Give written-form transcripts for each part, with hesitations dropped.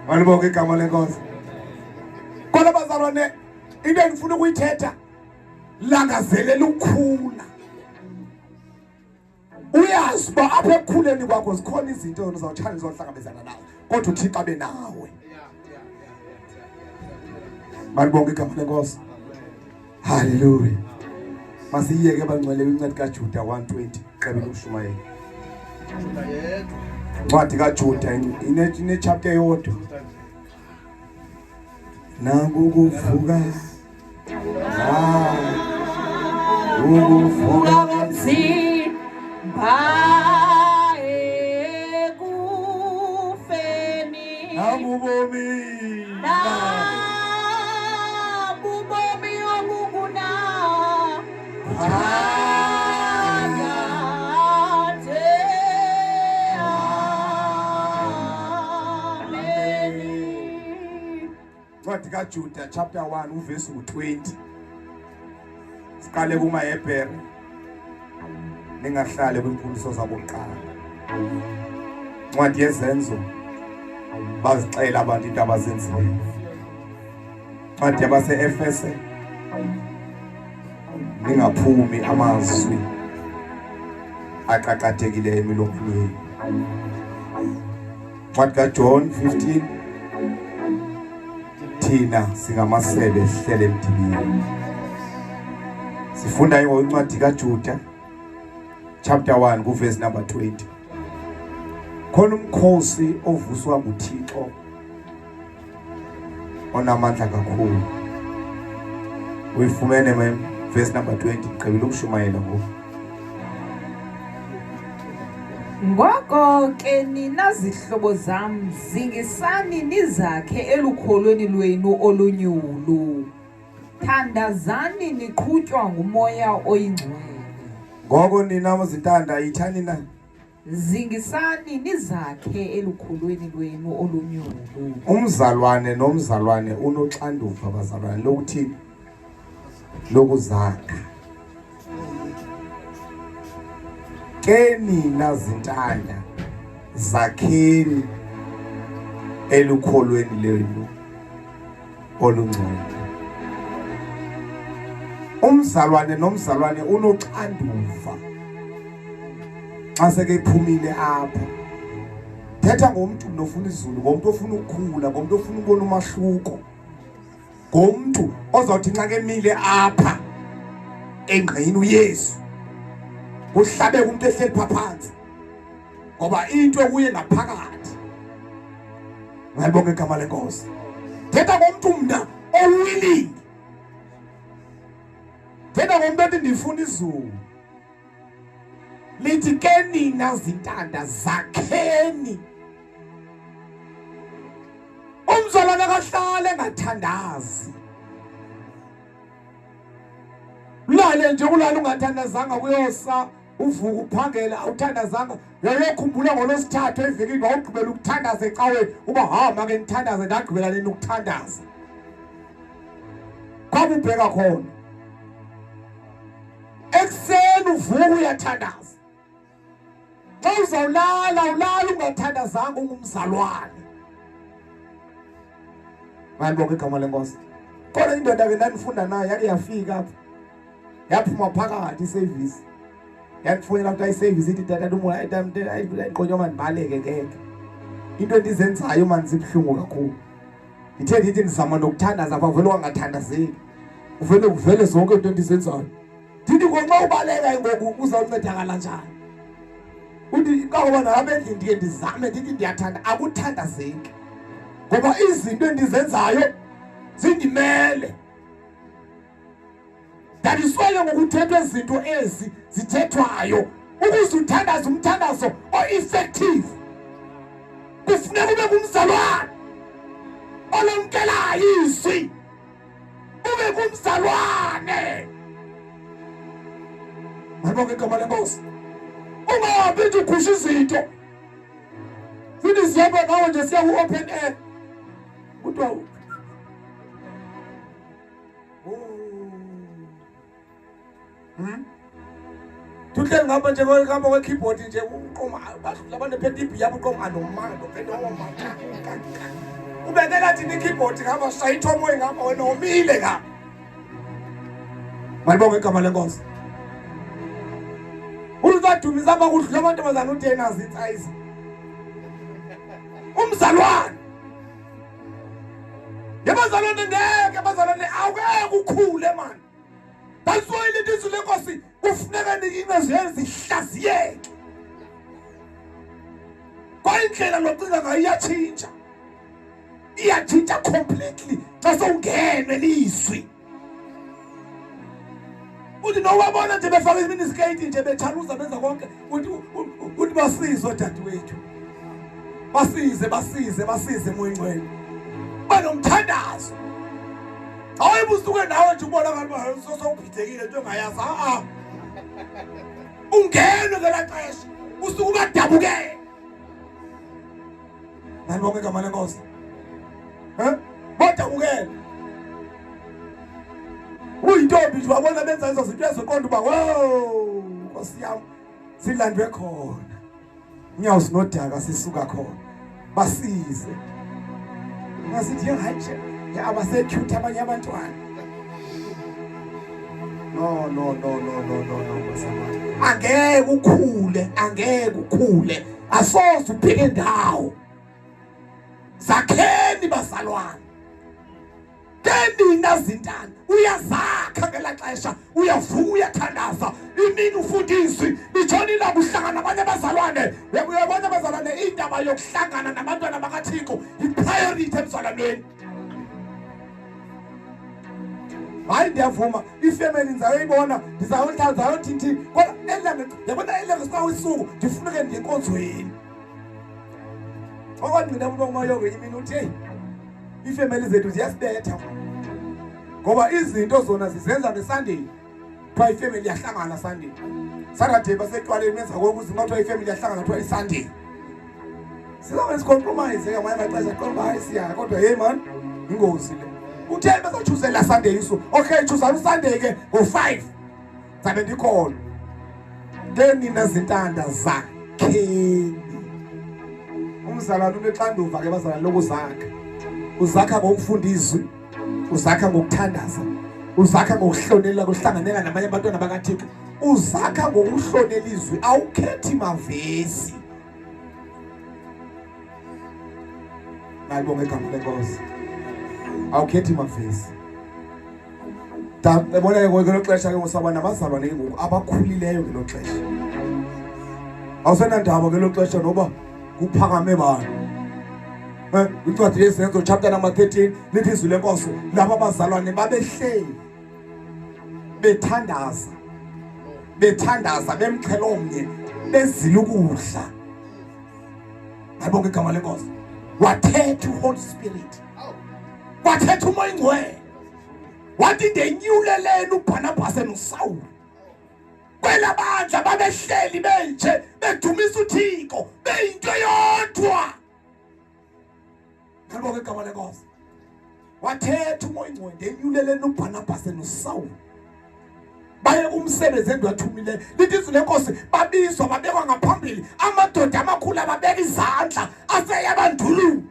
Malibonke igama lenkosi. Kodwa bazalwane, into endifuna ukuyithetha, langazelela ukukhula. Uyazi uba apha ekukhuleni kwakho zikhona izinto yona uzawutshana uzohlangabezana nazo, kodwa uThixo abe nawe. Malibonke igama lenkosi. Haleluya. Masiyeke bangcwele kwincwadi kaJuda 1:20 qebela ukushumayela. Incwadi kaJuda ine chapter eyodwa. Nangu kuvuka. Ukuvuka komzimba ekufeni. Nangu bomi. Nabu bomi obunguna. Phakade. Amen. Incwadi kaJuda chapter 1 uvesi u20. Siqale kumaHebhere. Ningahlali kwimfundiso zakuqala. Incwadi yezenzo bazixela abantu into abazenzileyo. Incwadi yabase-Efese, ningaphumi amazwi aqaqathekileyo emilomeni yenu. Incwadi kaJohn 15, thina singamasebe sihlele emdibini. Sifunda incwadi kaJuda chapter 1 kuverse number 20. Khona umkhosi ovuswa nguThixo onamandla kakhulu. Uyifumene mem verse number 20, gqibile ukushumayela ngoku. Ngoko ke nina zihlobo zam, zingisani nizakhe elukholweni lwenu olunyulu. Thandazani niqhutywa nguMoya oyiNgcwele. Ngoko nina zintanda yithani na? Zingisani nizakhe elukholweni lwenu olunyulu. Umzalwane nomzalwane unoxanduva bazalwane lokuthini? Lokuzakha. Ke nina zintanda zakheni elukholweni lwenu olungcwele. Umzalwane nomzalwane unoxanduva xa sekephumile apha. Thetha ngomntu nofuna izulu, ngomntu ofuna ukukhula, ngomntu ofuna ukubona umahluko, ngomntu ozawuthi nxa kemile apha engqini uYesu kuhlabeka umuntu ehleli pha phansi, ngoba into kuye ngaphakathi. Ngiyalibonga igama lenkosi. Thetha ngomntu mna owilling, thetha ngomntu othi ndifuna izulu. Lithi ke nina zintanda zakheni. Umzalwane akahlale engathandazi. Ulale nje, ulale ungathandazanga kuyosa, uvuka uphangela awuthandazanga. Uyayokhumbula ngolwesithathu evekini wawugqibela ukuthandaza ecaweni, uba ha make ndithandaze, ndagqibela nini ukuthandaza? Kwabe ubheka khona ekuseni uvuka uyathandaza. Xa uzawulala ulala ungathandazanga ungumzalwane. Malibonke igama lenkosi. Kodwa indoda ke ndandifunda nayo yake yafika apha, yaphuma phakathi iservice, yandifonela kuthiwa iservice ithi tata umoya ayigqonywa mandibaleke ngeke into endizenzayo mani zibuhlungu kakhulu. Ndithe ndithi ndizama nokuthandaza apha vele wangathandazeki, uvele kuvele zonke into endizenzayo. Ndithi ngoxa ubaleka ngoku uzawuncedakala njani? Uthi kangoba nalapha endlini ndike ndizame ndithi ndiyathanda, akuthandazeki ngoba izinto endizenzayo zindimele. Ndandiswele ngokuthethwa izinto ezi zithethwayo. Ukuze uthandaze umthandazo o-effective kufuneka ube ngumzalwane olomkelayo izwi, ube ngumzalwane. Malibonke igama lenkosi. Ungahambi nje ukhusha izinto sithi sihamba ngawo nje siya ku-open air, kuthiwa Tuhleli ngapha nje ngapha kwe-keyboard nje uqoma badlula abantu ephethe ibhiya uqoma nomando phethe omama. Ubethela thina ikeyboard ngapha, shaya ithomoyi ngapha, wena umile ngapha. Malibonge igama lenkosi. Uzadumisa apha kudlula amantombazana uthi yena zinsayizi. Umzalwane. Yabazalwane ngeke bazalwane awukeke ukhule man. That's why lithi izwi lenkosi kufuneka ningizwe zihlaziyeke. Kwayindlela locinga ngayo iyatshintsha. Iyatshintsha completely xa sewungenwe lizwi. Uthi nowabona nje befaka iminiskate nje bechaluza benza konke uthi uthi basize odadewethu. Basize basize basize moya ingcwele. Banomthandazo. Hayi busuke nawe nje ubonakala uba sosowubhidekile into ongayazi. A-a. Ungenwe ngela xesha usuke ubadabukele. Nalibonke igama lenkosi. Eh? Badabukele. Uyintombi nje wabona benza izo zinto ezoqonda uba wow Nkosi yami silandwe khona. Inyawo sinodaka sisuka khona. Basize. Ngasithi hayi nje abasetyhutha abanye abantwana. No no no no no no no bazalwane. Angeke ukhule, angeke ukhule. Asoze ubheke ndawo. Zakheni bazalwane. Ke nina zintana uyazakha ngela xesha uyavuka uyathandaza imini ufunda izwi litshona ilanga uhlangana nabanye abazalwane. Uyabona abazalwane indaba yokuhlangana nabantwana bakaThixo yipriority emzalwaneni. Hayi ndiyavuma ifemeli ndizayoyibona ndizayothinthi kodwa elanga yabona elanga sikawisuku ndifuneke ndiye enkonzweni. Okwangcina uba umayo ngenye imini uthi heyi iifemeli zethu ziyasibetha ngoba izinto zona zizenza ngeSunday. Kuthiwa ifemeli iyahlangana Sunday. Saturday basetywaleni benza konke izinto kuthiwa ifemeli iyahlangana kuthiwa iSunday. Sizawube sicompromise ke ngamanye amaxesha qonda hayi siyaya kodwa hey man ingozi le. Utheni bezachuzela Sunday isu? Okay chuzana uSunday ke ngo-5. Zabe ndikhona. Ke nina zintanda zakheni. Umzalwane unexanduva ke bazalwane lokuzakha. Uzakha ngokufunda izwi, uzakha ngokuthandaza, uzakha ngokuhlonela kuhlanganela nabanye abantwana bakaThixo. Uzakha ngokuhlonela izwi, awukhethi mavesi. Malibonge igama lenkosi. Awukhethi mavesi. Yabona ke ngelo xesha ke ngosaba nabazalwane ke ngoku abakhulileyo ngelo xesha. Awusenandaba ngelo xesha noba kuphakame bani. Incwadi yeZenzo chapter number 13 lithi izwi lenkosi laba bazalwane babehleli bethandaza bethandaza bemxhelo omnye bezila ukudla. Ngayibonga igama lenkosi. Wathetha uHoly Spirit. Wathetha uMoya Ingcwele. Wathi ndenyuleleni uBarnabas noSawuli. Kwelabandla babehleli benje bedumisa uThixo beyinto yodwa. Ngalibonga igama lenkosi. Wathetha uMoya Ingcwele ndenyuleleni uBarnabas noSawuli. Baye kumsebenzi endiwathumileyo. Lithi izwi lenkosi babizwa babekwa ngaphambili amadoda amakhulu ababeka izandla aseyabandulula.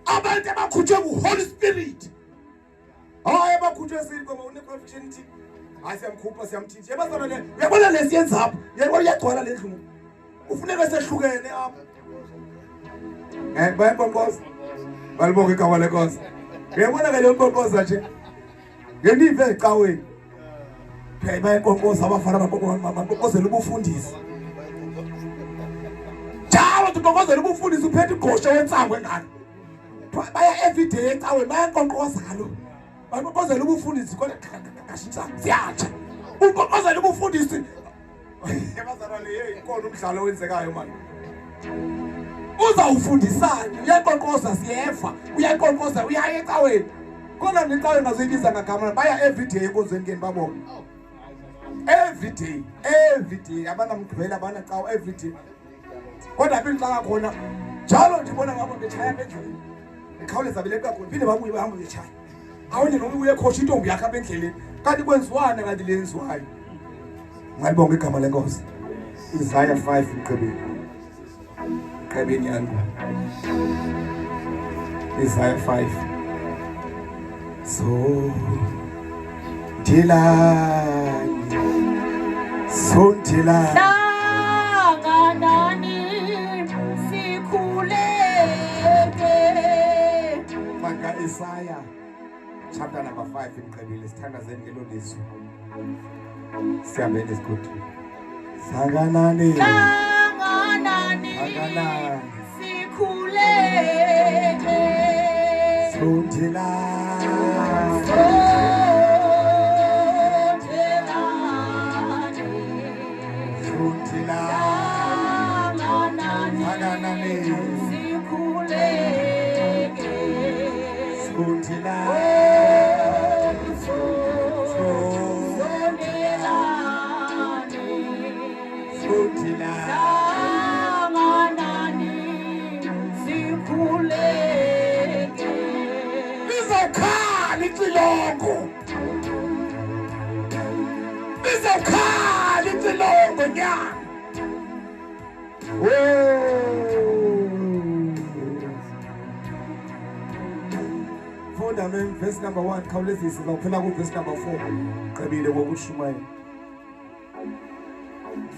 Abantu abakhutshwe nguHoly Spirit. Hayi abakhutshwe sini ngoba une-qualification ithini. Hayi siyamkhupha siyamthintsha. Yabazalwane le, uyabona le siyenza apha. Uyabona iyagcwala le ndlu. Kufuneka sehlukene apha. Bayanqonqoza. Balibonga igama lenkosi. Uyabona ke le nqonqoza nje. Ngenive ecaweni. Phela bayanqonqoza abafana baqonqozela ubufundisi. Njalo uqonqozela ubufundisi uphethe igosha wentsango engaka. Baya everyday ecaweni bayanqonqoza kaloku. Baqonqozela ubufundisi kodwa kashintsha siyatsha. Uqonqozela ubufundisi. Ebazalwane hey ikhona umdlalo owenzekayo manje. Uzawufundisani? Uyaqonqoza siyeva. Uyaqonqoza uyaya ecaweni. Kona necawe ngazoyibiza ngagama baya everyday enkonzweni ke babone. Every day, every day abanamgqibela abanacawa every day. Kodwa apha endixaka khona njalo ndibona ngabo betshaya apha endleleni. Bekhawuleza beleqa khona phinde babuye bahambe betshaya. Awunye noma uye khosha intombi yakhe apha endleleni. Kanti kwenziwana kanti lenziwayo. Ngalibonga igama lenkosi. Isaiah 5 iqebeni. Qebeni yangu. Isaiah 5. So Dilani Sontilani Hlanganani sikhuleke. Maka Isaiah chapter number 5 imqebile sithandazeni ngelo lizwi. Sihambeni isigodi. Hlanganani. Hlanganani Hlanganani. sikhuleke. Sontilani. Sondelani. Sontilani. Hlanganani Hlanganani. sikhuleke. Sontilani. Sondelani. Sontilani. Hlanganani sikhuleke. Lizawukhala icilongo. Lizawukhala icilongo nyana. Oh. Funda mem verse number 1 khawulezise sizawuphela ku verse number 4. Gqibile ngokushumayela.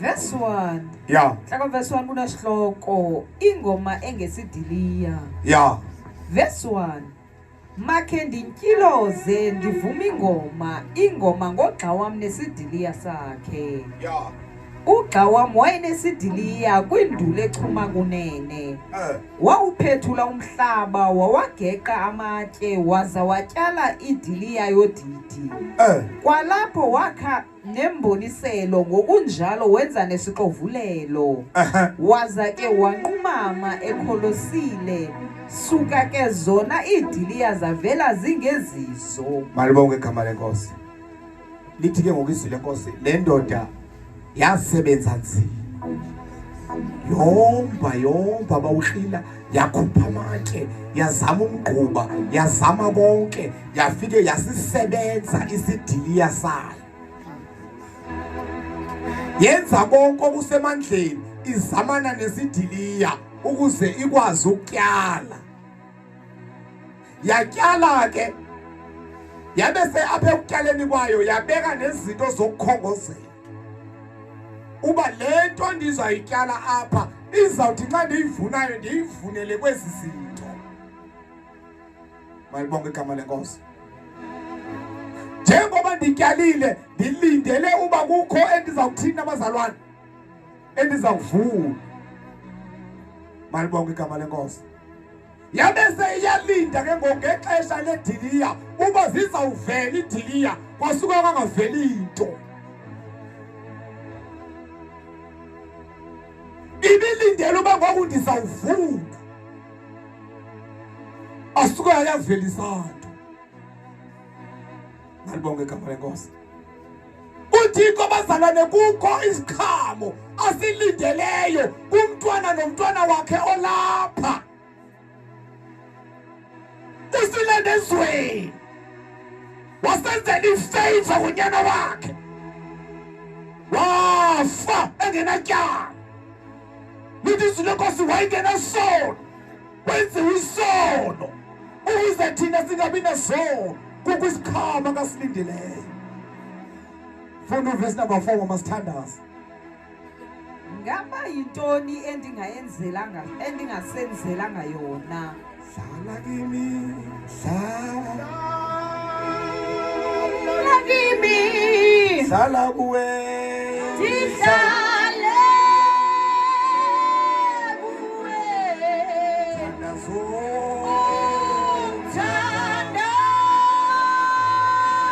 Verse 1. Yeah. Hlaka verse 1 kunesihloko ingoma engesidiliya. Yeah. Verse 1. Makhe ndintyiloze ndivume ingoma, ingoma ngogxa wam nesidiliya sakhe. Yeah. Ugxa wam wayenesidiliya kwinduli echuma kunene. Eh. Wawuphethula umhlaba, wawageqa amatye, waza watyala idiliya yodidi. Eh. Kwalapho wakha nemboniselo, ngokunjalo wenza nesixovulelo. Eh. Waza ke wanqumama ekholosile, suka ke zona iidiliya zavela zingezizo. Malibonge igama lenkosi. Lithi ke ngoku izwi lenkosi le ndoda yasebenza nzima. Yomba yomba bawuhlila yakhupha amatye yazama umgquba yazama konke yafike yasisebenza isidiliya sayo. Yenza konke okusemandleni izamana nesidiliya ukuze ikwazi ukutyala. Yatyala ke yabe se apha ekutyaleni kwayo yabeka nezinto zokukhongozela. Uba le nto ndizayityala apha izawuthi xa ndiyivunayo ndiyivunele kwezi zinto. Malibonge igama lenkosi. Njengoba ndityalile ndilindele uba kukho endizawuthini abazalwane endizawuvuna. Malibonge igama lenkosi. Yabe seyiyalinda ke ngoku ngexesha lediliya uba zizawuvela idiliya kwasuka kwangaveli into. Ibilindele uba ngoku ndizawuvuna asuka yavelisa nto. Malibonge igama lenkosi. uThixo bazalwane kukho isiqhamo asilindeleyo kumntwana nomntwana wakhe olapha. Usilande ezweni wasenzela ifavor kunyana wakhe wafa engenatyala. Lithi izwi lenkosi wayengenasono, wenziwa isono ukuze thina singabi nesono. Kukho isiqhamo akasilindeleyo. Funda uvesi number 4 masithandaze. Ngaba yintoni endingayenzelanga endingasenzelanga yona? Hlala kimi, hlala Kimi hlala kuwe. ndihlale kuwe. Thandazo.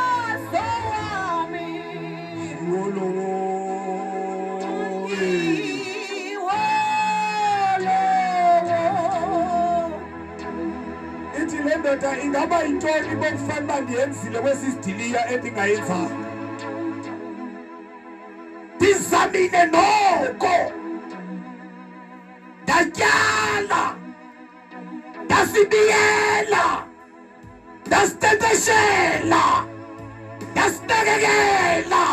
Umthandazo wami Iwolowo. iwolowo. Ithi le ndoda ingaba yintoni bokufanele uba ndiyenzile kwesi sidiliya endingayenzanga. Ndizamile noko ndatyala ndasibiyela ndasiteteshela ndasinakekela.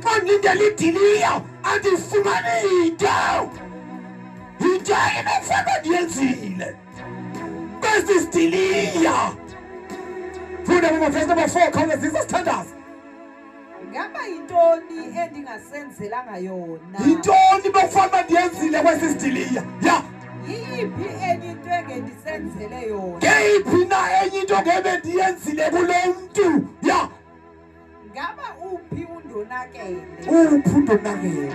Xa ndilindele idiliya andifumani into. Yinto enokufanele uba ndiyenzile. Kwesi sidiliya. Funda mama verse number 4 khawulezisa sithandaze. Ngaba yintoni endingasenzelanga yona? Yintoni bekufanele ndiyenzile kwesi sidiliya? Ya. Yiyiphi enye into engendisenzele yona? Ngeyiphi na enye into ngebe ndiyenzile kulo mntu? Ya. Ngaba uphi undonakele? Uphi undonakele?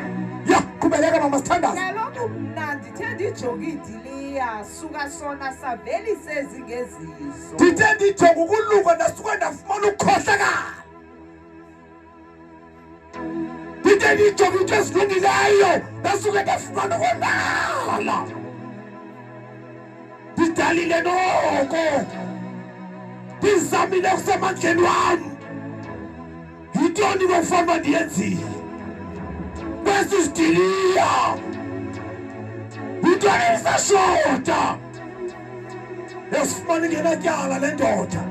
Ya, qhubeleka mama sithandaze. Kaloku mna ndithe ndijonge idiliya suka sona savelisa ezingezizo. Ndithe ndijonge ukulunga ndasuka ndafumana ukukhohlakala. Ndithe ndijonge into ezilungileyo ndasuke ndafumana ukonakala. Ndidalile noko. Ndizamile kusemandleni wam. Yintoni bekufanele uba ndiyenzile? Kwesi sidiliya. Yintoni esashota? Esifumana ingenatyala le ndoda.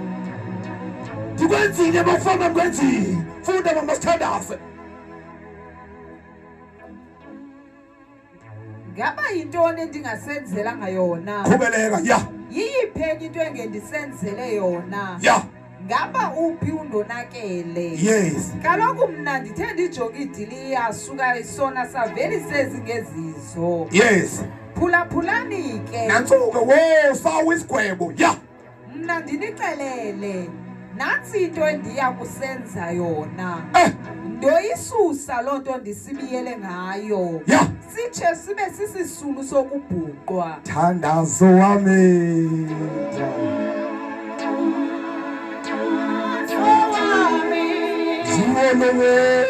Ndikwenzile bekufanele uba ndikwenzile. Funda mama sithandaze. Ngaba yintoni endingasenzelanga yona? Qhubeleka, ya. Yiyiphi enye into engendisenzele yona? Ya. Ngaba uphi undonakele? Yes. Kaloku mna ndithe ndijonge idiliya suka sona savelisa ezingezizo. Yes. Phulaphulani ke. Nantso ke wo sawa isigwebo. Ya. Mna ndinixelele, nantsi into endiya kusenza yona. Eh. Ndoyisusa loo nto ndisibiyele ngayo. Ya. Sitshe sibe sisisulu sokubhuqwa. Thandazo wami. Ziwolowe.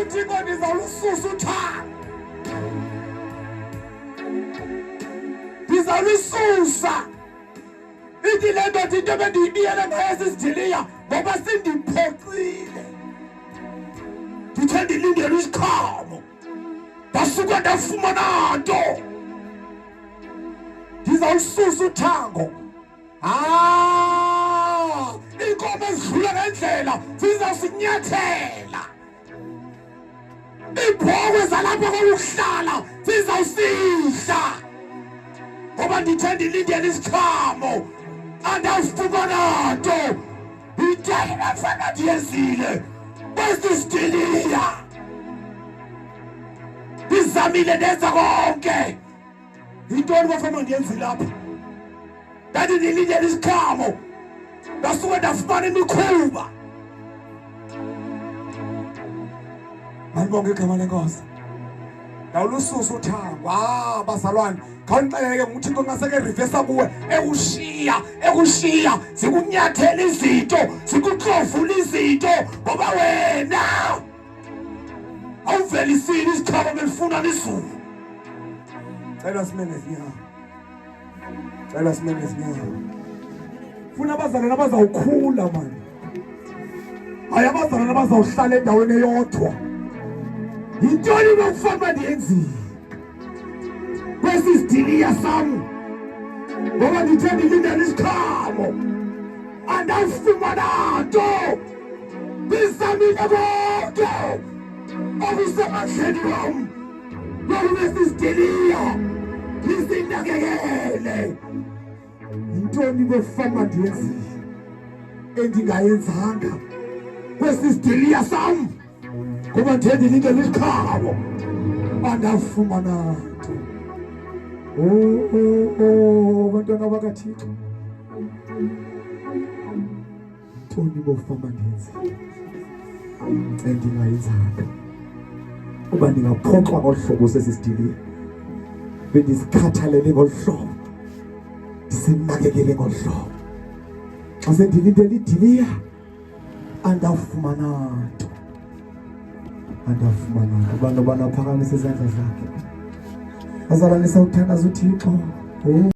UThixo ndizawulususa uthando, ndizawulususa. Ithi le ndoda into ebendiyibiyele ngayo esisidiliya ngoba sindiphoxile. Ndithe ndilindele isiqhamo ndasuka ndafumana nto. Ndizawususa uthango. Ah, iinkomo ezidlula ngendlela zizawusinyathela. Iibhokhwe zalapha kokuhlala zizawusidla. Ngoba ndithe ndilindele isiqhamo andawufumana nto. Yintoni bafana ndiyenzile kwesi sidiliya? Ndizamile ndenza konke. Yintoni bafana ndiyenzile apha? Ndathi ndilindele isiqhamo ndasuke ndafumana imikhuba. Malibonge igama lenkosi. Ndawulususa uthango. Ah, bazalwane, khawundixelele ke nguThixo ngaseke rivesa kuwe ekushiya, ekushiya zikunyathela izinto, zikuxovula izinto ngoba wena awuvelisile isiqhamo belifuna lizulu. Cela sime ngezinyawo. Cela sime ngezinyawo. Funa abazalwane abazawukhula mani. Hayi abazalwane abazawuhlala endaweni eyodwa. Yintoni bekufanele uba ndiyenzile kwesi sidiliya sam? Ngoba ndithe ndilindele isiqhamo andawufumana nto. Ndizamile konke okusemandleni wam lokube sisidiliya ndisinakekele. Yintoni befama ndiyenzile endingayenzanga kwesi sidiliya sam? Ngoba ndithe ndilindele isiqhamo andafumana nto. Oh, oh, oh, bantwana bakaThixo, yintoni bofama ndiyenzile endingayenzanga? Uba ndingaphoxwa ngolu hlobo sesi sidiliya, bendisikhathalele ngolu hlobo, ndisinakekele ngolu hlobo, xa sendilindele idiliya andawufumana nto, andawufumana nto. Ubani obani aphakamise izandla zakhe, azalwanisa uthandaza uThixo. Oh.